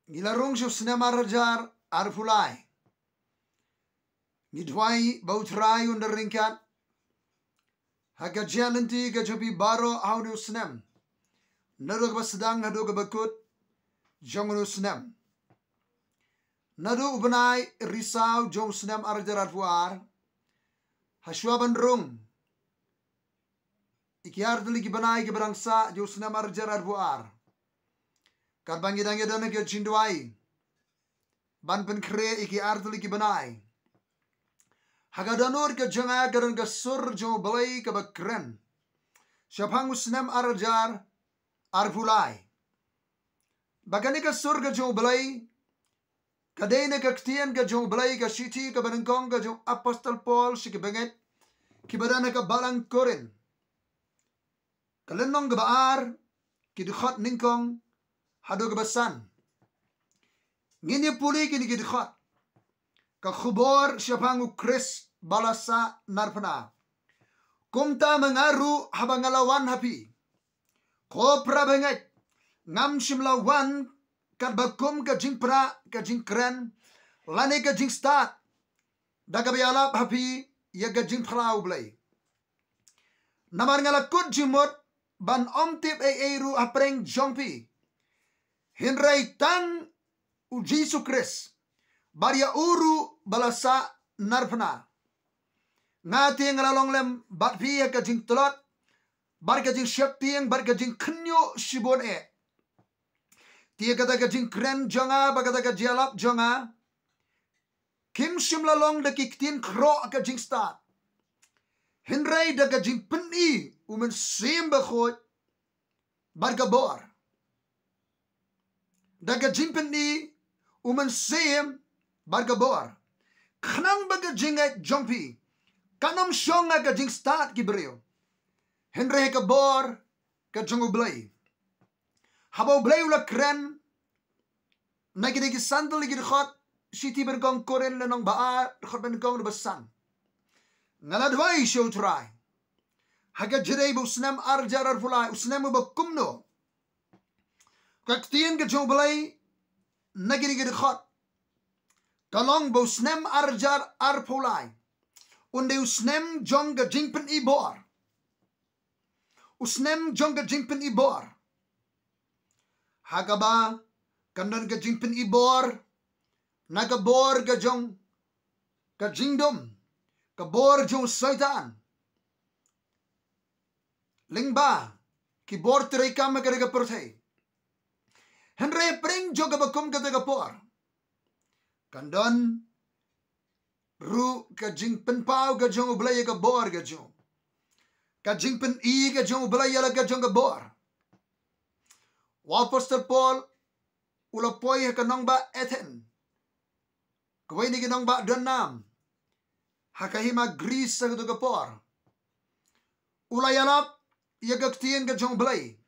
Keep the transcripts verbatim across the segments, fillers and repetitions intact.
Ngi la rung sha u snem ar hajar arphew lai. Ngi duwai ba u Trai un da ryngkat ha ka jingïaid lynti ka jong phi baroh ha une u snem, naduh kaba sdang haduh kaba kut jong une u snem. Naduh u bnai Risaw jong u snem ar hajar arphew ar, ha shuwa ban rung ïa ki artylli ki bnai kiba dang sah jong u snem ar hajar arphew ar, katba ngi dang ïadon ha ka jingduwai ban pynkhreh ïa ki artylli ki bnai, ha ka dohnud ka jong nga ka don ka sur jong U Blei kaba kren shaphang u snem ar hajar arphew lai. Ba kane ka sur ka jong U Blei ka dei na ka ktien ka jong U Blei, ka shithi kaba nyngkong ka jong u Apostol Paul sha ki bangeit kiba don ha ka balang Korinth, ka lynnong kaba ar, ki dkhot nyngkong haduh kaba san. Ngin ïa pule kine ki dkhot. Ka khubor shaphang U Khrist ba la sah narphna. Kumta ma nga ruh haba nga la wan ha phi, ko para bangeit, ngam shym la wan katba kum ka jingpra, ka jingkren, lane ka jingstad da kaba ïalap ha phi ïa ka jingphla U Blei. Namar nga la kut jingmut ban ym tip ei ei ruh hapdeng jong phi, hynrei tang U Jisu Khrist bad ïa u ruh ba la sah narphna. Nga te nga la long lem bad phi ha ka jingtlot bad ka jingsheptieng bad ka jingkhynñiuh shibun eh. Te kata ka jingkren jong nga bad kata ka jingïalap jong nga kim shym la long da ki ktien khroh ka jingstad, hynrei da ka jingpyni U Mynsiem Bakhuid bad ka bor. Da ka jingpyni U Mynsiem bad ka bor, khnang ba ka jingngeit jong phi kan ym shong ha ka jingstad ki briew, hynrei ka bor ka jong U Blei. Haba U Blei u la kren na kine ki san tylli ki dkhot, shithi ba nyngkong Korinth lynnong ba ar, dkhot ba nyngkong haduh ba san, nga la duwai sha U Trai ha ka jingïadei bad u snem ar hajar arphew lai, u snem uba kumno. Ka ktien ka jong U Blei na kine ki dkhot ka long ba u snem ar hajar arphew lai un dei u snem jong ka jingpyni bor. U snem jong ka jingpyni bor, ha kaba kan don ka jingpyni bor na ka bor ka jong ka jingdum, ka bor jong u Soitan, lyngba ki bor treikam ha kane ka pyrthei. Hynrei hapdeng jong kaba kum kata ka por, kan don ruh ka jingpynpaw ka jong U Blei ïa ka bor ka jong u, ka jingpyni ka jong U Blei ïa la ka jong ka bor. U Apostol Paul u la poi ha ka nongbah Athens, kawei na ki nongbah don nam ha ka hima Greece ha kato ka por. U la ïalap ïa ka ktien ka jong U Blei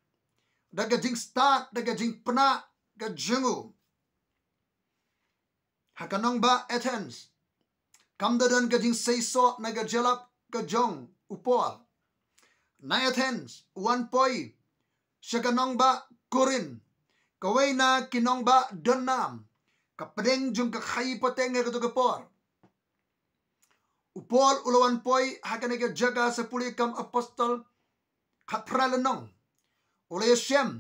da ka jingstad, da ka jingpynah ka jong u. Ha ka nongbah Athens, kam da don ka jingseisoh na ka jingïalap ka jong u Paul. Na Athens u wan poi sha ka nongbah Korinth, kawei na ki nongbah don nam, ka pdeng jong ka khaii pateng ha kato ka por. U Paul u la wan poi ha kane ka jaka, sa pule Kam Apostol khatphra lynnong. U la ïashem,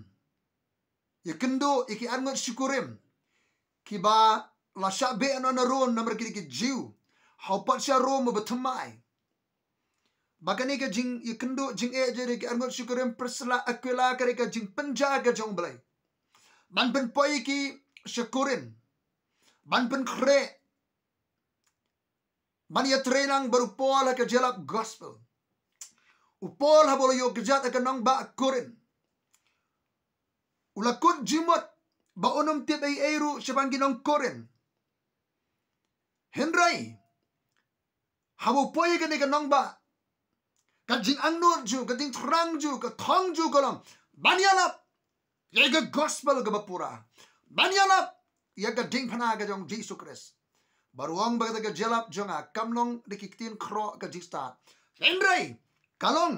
ïakynduh ïa ki arngut shikurim kiba la shah beh noh na Rom namar ki dei ki Jiw ha u patsha Rom uba thymmai. Ba kane ka jingïakynduh jingeh jong ki arngut shikurim, Priscilla, Aquila, ka dei ka jingpynjah ka jong U Blei ban pynpoi ïa ki sha Korinth, ban pynkhreh, ban ïatreilang bad u Paul ha ka jingïalap gospel. U Paul haba u la ïoh kjat ha ka nongbah Korinth, u la kut jingmut ba un ym tip ei ei ruh shaphang ki nong Korinth. Hynrei haba u poi ha kane ka nongbah, ka jingangnud jong u, ka jingthrang jong u, ka thong jong u ka long ban ïalap ïa ka gospel kaba pura, ban ïalap ïa ka diengphna ka jong U Jisu Khrist. Bad u ong ba kata ka jingïalap jong nga kam long da ki ktien khroh ka jingstad, hynrei ka long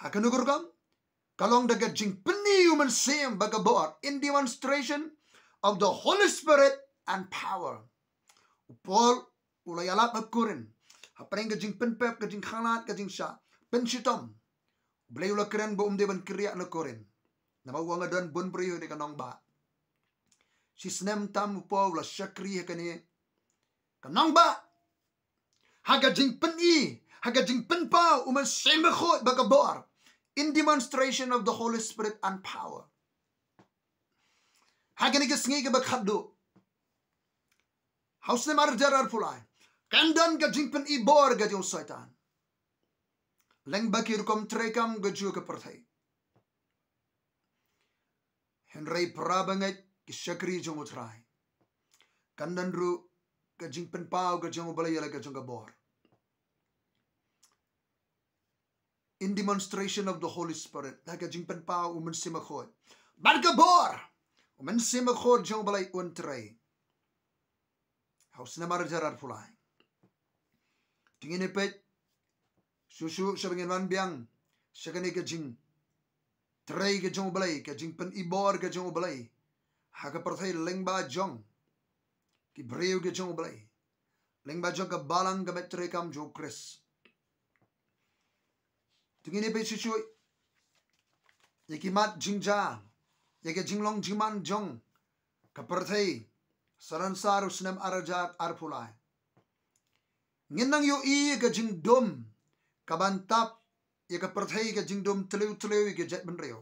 ha kano ka rukom? ka long da ka jingpyni u Mynsiem bad ka bor, in demonstration of the Holy Spirit and power. U Paul u la ïalap ha Korinth, hapdeng ka jingpynpep, ka jingkhanglad, ka jingshah pynshitom. U Blei u la kren ba um dei ban kyrïah na Korinth. Namar u ong don bun briew dei ka nongbah. Shi snem tam u Paul u la shakri ha kane ka nongbah, ha ka jingpyni, ha ka jingpynpaw u Mynsiem Bakhuid bad ka bor, in demonstration of the Holy Spirit and power. Ha kane ka sngi kaba khatduh ha u snem ar hajar arphew lai, kan don ka jingpyni bor ka jong u Soitan lyngba ki rukom treikam ka jong ka pyrthei. Hynrei para bangeit ki shakri jong u Trai, kan don ruh ka jingpynpaw ka jong u Blei ïa la ka jong ka bor, in demonstration of the Holy Spirit, ha ka jingpynpaw u Mynsiem Bakhuid bad ka bor, u Mynsiem Bakhuid jong u Blei un trei ha u snem ar hajar arphew lai. Te ngin ïa peit shuh shuh sha ba ngin wan biang sha kane ka jingtrei ka jong u Blei, ka jingpyni bor ka jong u Blei ha ka pyrthei lyngba jong ki briew ka jong u Blei, lyngba jong ka balang ka met treikam jong u Khrist. Te ngin ïa peit shuh shuh ïa ki mat jingjia, ïa ka jinglong jingman jong ka pyrthei, saran sar u snem ar hajar arphew lai. Ngin nang ïohi ïa ka jingdum kaban tap ïa ka pyrthei, ka jingdum tliw tliw ïa ka jaitbynriew.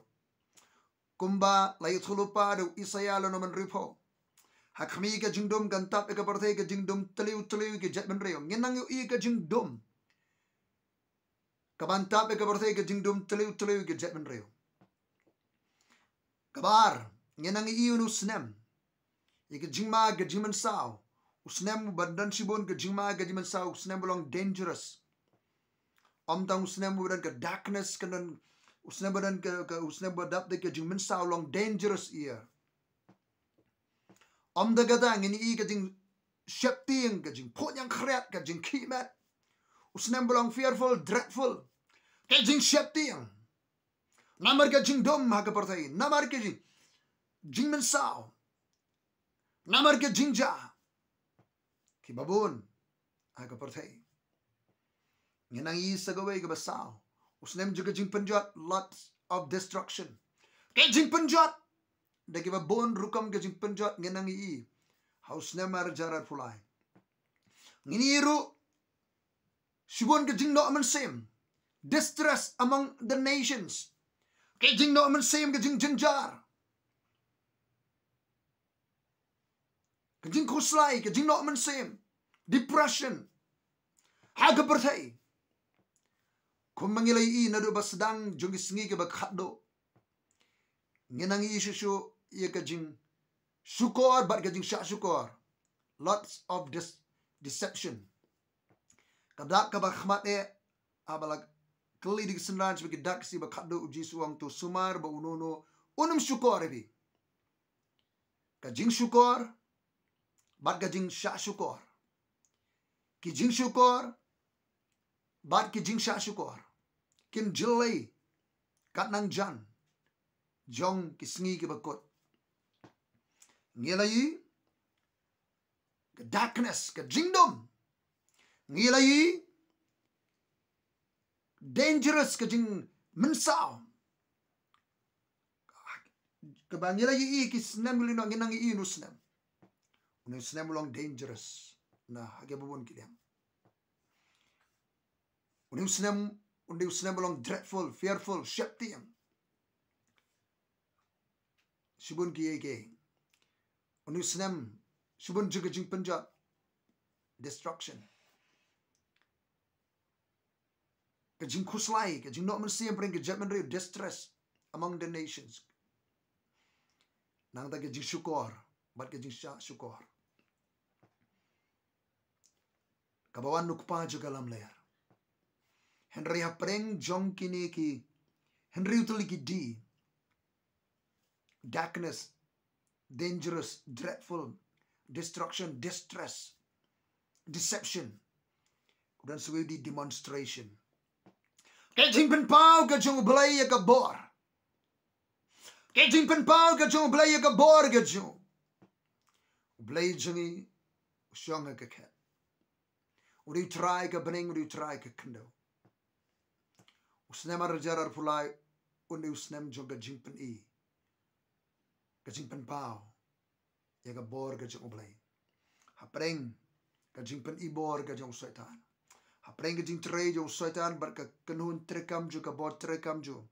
Kumba la ïathuhlypa da u Isaïah lynnong hynriewphew, ha khmih ka jingdum kan tap ïa ka pyrthei, ka jingdum tliw tliw ïa ka jaitbynriew. Ngin nang ïohi ïa ka jingdum kaban tap ïa ka pyrthei, ka jingdum tliw tliw ïa ka jaitbynriew. Kaba ar, ngin nang ïohi ïa une u snem, ïa ka jingma ka jingmynsaw. U snem uba don shibun ka jingma ka jingmynsaw, u snem uba long dangerous. Ym tang u snem uba don ka darkness, ka don u snem uba don ka, ka, u snem uba dap da ka jingmynsaw, long dangerous year. Ym da kata, ngin ïohi ka jingsheptieng, ka jingphuh ñiangkhriat, ka jingkhih met. U snem uba long fearful, dreadful, ka jingsheptieng. Namar ka jingdum ha ka pyrthei, namar ka jing, jingmynsaw, namar ka jingjia kiba bun ha ka pyrthei. Ngin nang ïohi sa kawei kaba saw, u snem jong ka jingpynjot, lots of destruction. Ka jingpynjot, da kiba bun rukom ka jingpynjot ngin nang ïohi ha u snem ar hajar arphew lai. Ngin ïohi ruh shibun ka jingnoh mynsiem, distress among the nations. Ka jingnoh mynsiem, ka jingjynjar, ka jingkhuslai, ka jingnoh mynsiem, depression ha ka pyrthei. Kumba ngi la ïohi naduh ba sdang jong ki sngi kiba khatduh, ngin nang ïohi shuh shuh ïa ka jingshukor bad ka jingshah shukor. Lots of dis-, deception. Ka dak kaba khmat eh, haba la kylli da ki synran sha ba ki dak shi ba khatduh, u Jisu u ong, to sumar ba uno uno un ym shukor ïa phi. Ka jingshukor bad ka jingshah shukor. Ki jingshukor bad ki jingshah shukor kin jyllei kat nang jan jong ki sngi kiba kut. Ngi la ïohi ka darkness, ka jingdum. Ngi la ïohi dangerous, ka jingmynsaw. Kaba ngi la ïohi ki snem, ngi la ïohi, ngi nang ïohi une u snem. Une u snem u long dangerous na ha kiba bun ki liang. Une u snem, une u snem u long dreadful, fearful, sheptieng. Shibun kiei kiei. Une u snem, shibun jong ka jingpynjot, destruction. Ka jingkhuslai, ka jingnoh mynsiem pyrshah ka jaitbynriew, distress among the nations. Nangta ka jingshukor bad ka jingshah shukor. Kaba wan na u Kpa jong ka lamler. Hynrei hapdeng jong kine ki hynriew tylli ki D, darkness, dangerous, dreadful, destruction, distress, deception, u don sa kawei D, demonstration. Ka jingpynpaw ka jong U Blei ïa ka bor. Ka jingpynpaw ka jong U Blei ïa ka bor ka jong U Blei jong ngi u shong ha ka khet. U dei U Trai ka bneng, u dei U Trai ka khyndew. U snem ar hajar arphew lai un dei u snem jong ka jingpyni, ka jingpynpaw ïa ka bor ka jong U Blei. Hapdeng ka jingpyni bor ka jong u Soitan, hapdeng ka jingtrei jong u Soitan bad ka kynhun treikam jong u, ka bor treikam jong u,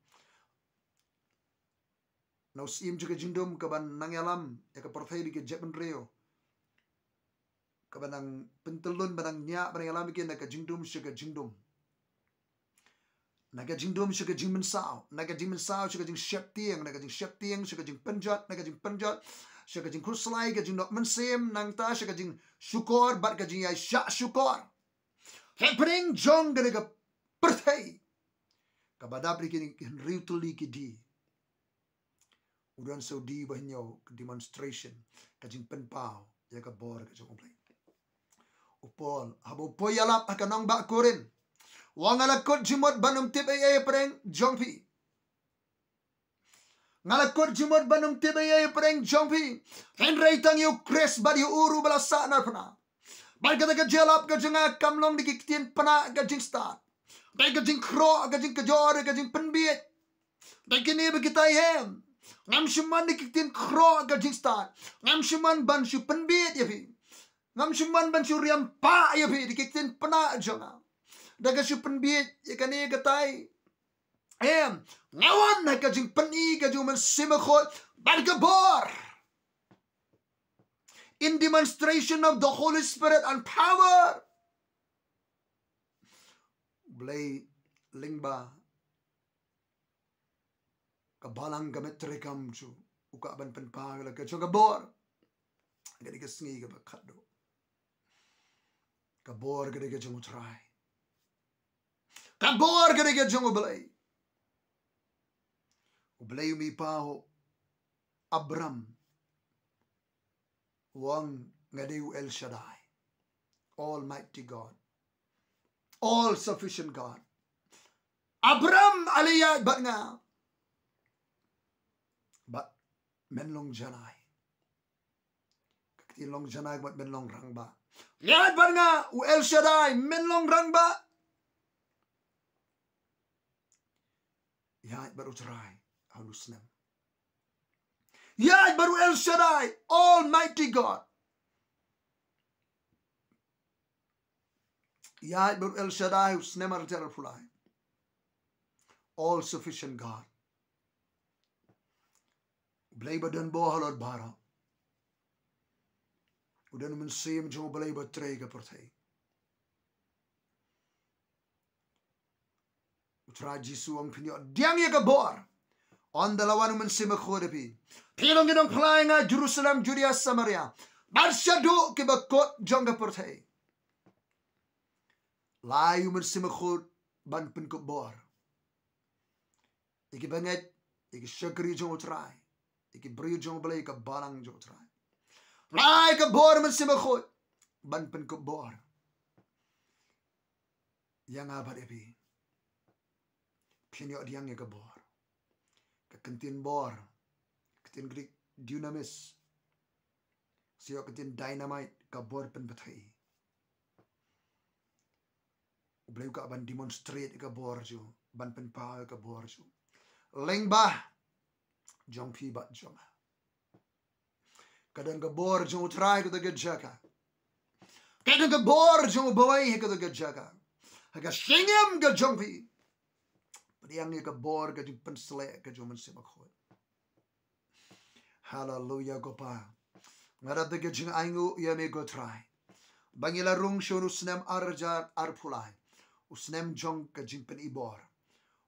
na u syiem jong ka jingdum kaban nang ïalam ïa ka pyrthei bad ka jaitbynriew, kaban nang pyntyllun, ban nang ñiah, ban nang ïalam ïa ki na ka jingdum sha ka jingdum, na ka jingdum sha ka jingmynsaw, na ka jingmynsaw sha ka jingsheptieng, na ka jingsheptieng sha ka jingpynjot, na ka jingpynjot sha ka jingkhuslai, ka jingnong mynsiem, nangta sha ka jingshukor bad ka jingïaishah shukor. Hapdeng jong kane ka pyrthei kaba dap da ki hynriew tylli ki dieng, u don sa u dieng ba hynñiew, ka demonstration, ka jingpynpaw ïa ka bor ka jong U Blei. U Paul haba u poi ïalap ha ka nongbah Korinth, u ong, nga la kut jingmut ban ym tip ei ei hapdeng jong phi. Nga la kut jingmut ban ym tip ei ei hapdeng jong phi, hynrei tang ïa U Khrist bad ïa u ruh ba la sahnarphna. Bad kata ka jingïalap ka jong nga kam long da ki ktien pynah ka jingstad, da ka jingkhroh, ka jingkjor, ka jingpynbiej, da kine bad kita, em. Ngam shym mon da ki ktien khroh ka jingstad. Ngam shym mon ban shu pynbiej ïa phi. Ngam shym mon ban shu riam pah ïa phi da ki ktien pynah jong nga, da ka shu pynbiej ïa kane katai. Em, nga wan ha ka jingpyni ka jong U Mynsiem Bakhuid bad ka bor, in demonstration of the Holy Spirit and power. U Blei lyngba ka balang, ka met treikam jong u, u kwah ban pynpaw ïa la ka jong ka bor. Ka dei ka sngi kaba khatduh. Ka bor ka dei ka jong U Trai. Ka bor ka dei ka jong U Blei. U Blei u mih paw Abram, u ong, nga dei U El Shaddai, Almighty God, All Sufficient God. Abram, ale ïaid bad nga bad men long janai. Ka ktien long janai ka mut men long rangbah. Ïaid bad nga U El Shaddai, men long rangbah. Ïaid bad U Trai ha u snem. Ïaid bad U El Shaddai, Almighty God. Ïaid bad U El Shaddai ha u snem ar hajar arphew lai. All Sufficient God. U Blei ba don bor halor baroh. U don U Mynsiem jong U Blei ba trei ka pyrthei. U Trai Jisu u ong, phin ïoh pdiang ïa ka bor ynda la wan U Mynsiem Bakhuid ha phi. Phi long ki nongphla ïa nga Jerusalem, Judea, Samaria, bad shaduh ki bakut jong ka pyrthei. Lai U Mynsiem Bakhuid ban pynkup bor ïa ki bangeit, ïa ki shakri jong U Trai, ïa ki briew jong U Blei, ïa ka balang jong U Trai. Lai ka bor Mynsiem Bakhuid ban pynkup bor ïa nga bad ïa phi. Phin ïoh pdiang ïa ka bor. Ka ktien bor, ka ktien Greek dunamis, sa ïoh ka ktien dynamite, ka bor pynpait. U Blei u kwah ban demonstrate ïa ka bor jong u, ban pynpaw ïa ka bor jong u lyngba jong phi bad jong nga. Ka don ka bor jong U Trai ha kata ka jaka. Ka don ka bor jong U Blei ha kata ka jaka. Ha ka shyngiam ka jong phi, pdiang ïa ka bor ka jingpynsleh ka jong U Mynsiem Bakhuid. Haleluia ko Pa. Nga dap da ka jingainguh ïa me ko Trai, ba ngi la rung sha u snem ar hajar arphew lai, u snem jong ka jingpyni bor,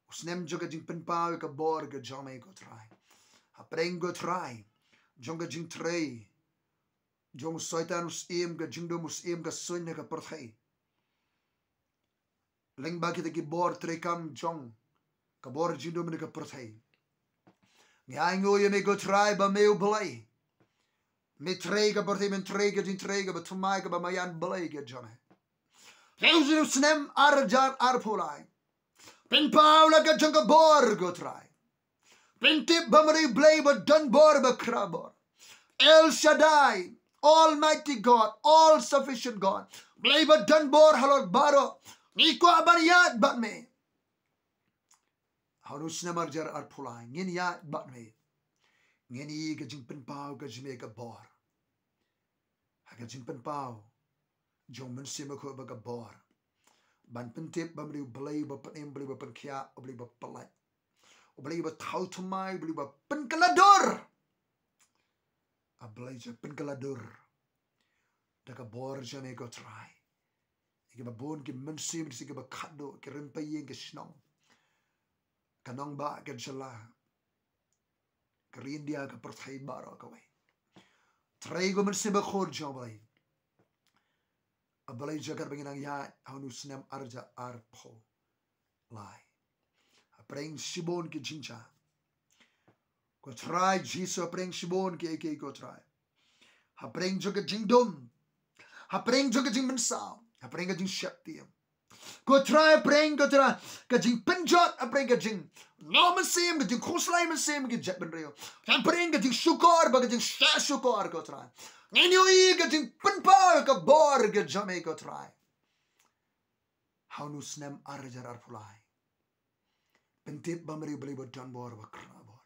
u snem jong ka jingpynpaw ïa ka bor ka jong me ko Trai. Hapdeng ko Trai jong ka jingtrei jong u Soitan, u syiem ka jingdum, u syiem ka suiñ ha ka pyrthei, lyngba kita ki bor treikam jong ka bor jingdum ha ka pyrthei, ngi ainguh ïa me ko Trai ba me U Blei, me trei ka pyrthei, me trei ka jingtrei kaba thymmai, kaba maïan Blei ka jong me. Ha u snem ar hajar arphew lai, pynpaw la ka jong ka bor ko Trai. Pyntip ba mri Blei ba don bor ba khra bor. El Shaddai, Almighty God, All Sufficient God. Blei ba don bor halor baroh. Ngi kwah ban ïaid bad me. Ha u snem ar hajar arphew lai ngin ïaid bad me. Ngin ïohi ka jingpynpaw ka jong me ka bor. Ha ka jingpynpaw jong Mynsiem Bakhuid ba ka bor. Ban pyntip ba mri Blei ba pynim, Blei ba pynkhiah, Blei ba pyllait. Blei ba thaw thymmai, Blei ba pynkylla dur. A Blei jong pynkylla dur. Da ka bor jong me ko Trai. Ïa kiba bun ki mynsiem, ïa kiba khatduh, ki rympei ïing ki shnong. Ka nongbah ka jylla. Ka ri India ka pyrthei baroh kawei. Trai ko Mynsiem Bakhuid jong Blei. A Blei jong ka ba ngi nang ïaid ha u snem ar hajar arphew lai. Hapdeng shibun ki jingjia. Ko Trai Jisu hapdeng shibun ki ei ki ei ko Trai. Hapdeng jong ka jingdum. Hapdeng jong ka jingmynsaw. Hapdeng ka jingsheptieng. Ko Trai hapdeng ko Trai. Ka jingpynjot hapdeng ka jing. Nong mynsiem ka jingkhuslai mynsiem ki jaitbynriew. Hapdeng ka jingshukor bad ka jingshah shukor ko Trai. Ngin ïohi ka jingpynpaw ka bor ka jong me ko Trai. Ha u snem ar hajar arphew lai. Pyntip ba mri Blei ba don bor ba khra bor.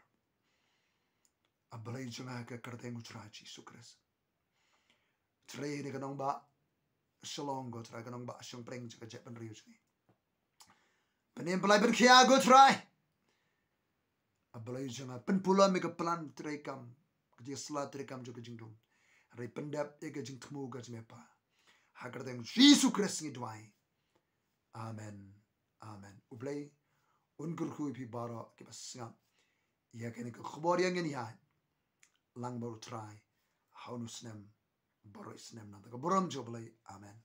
A Blei jong nga ha ka kyrteng u Trai Jisu Khrist. Trai ne ka nongbah Shillong ko Trai ka nongbah shongpdeng jong ka jaitbynriew jong ngi. Pynim pynlait pynkhiah ko Trai. A Blei jong nga pynpulom ïa ka plan treikam. Ka jingïasyllok treikam jong ka jingdum. Hynrei pyndep ïa ka jingthmu ka jong me Pa. Ha ka kyrteng Jisu Khrist ngi duwai. Amen. Amen. U Blei un kyrkhu ïa phi baroh kiba sngap ïa kane ka khubor ïa ngin ïaid lang bad u Trai ha u snem baroh snem nangta ka burom jong u Blei. Amen.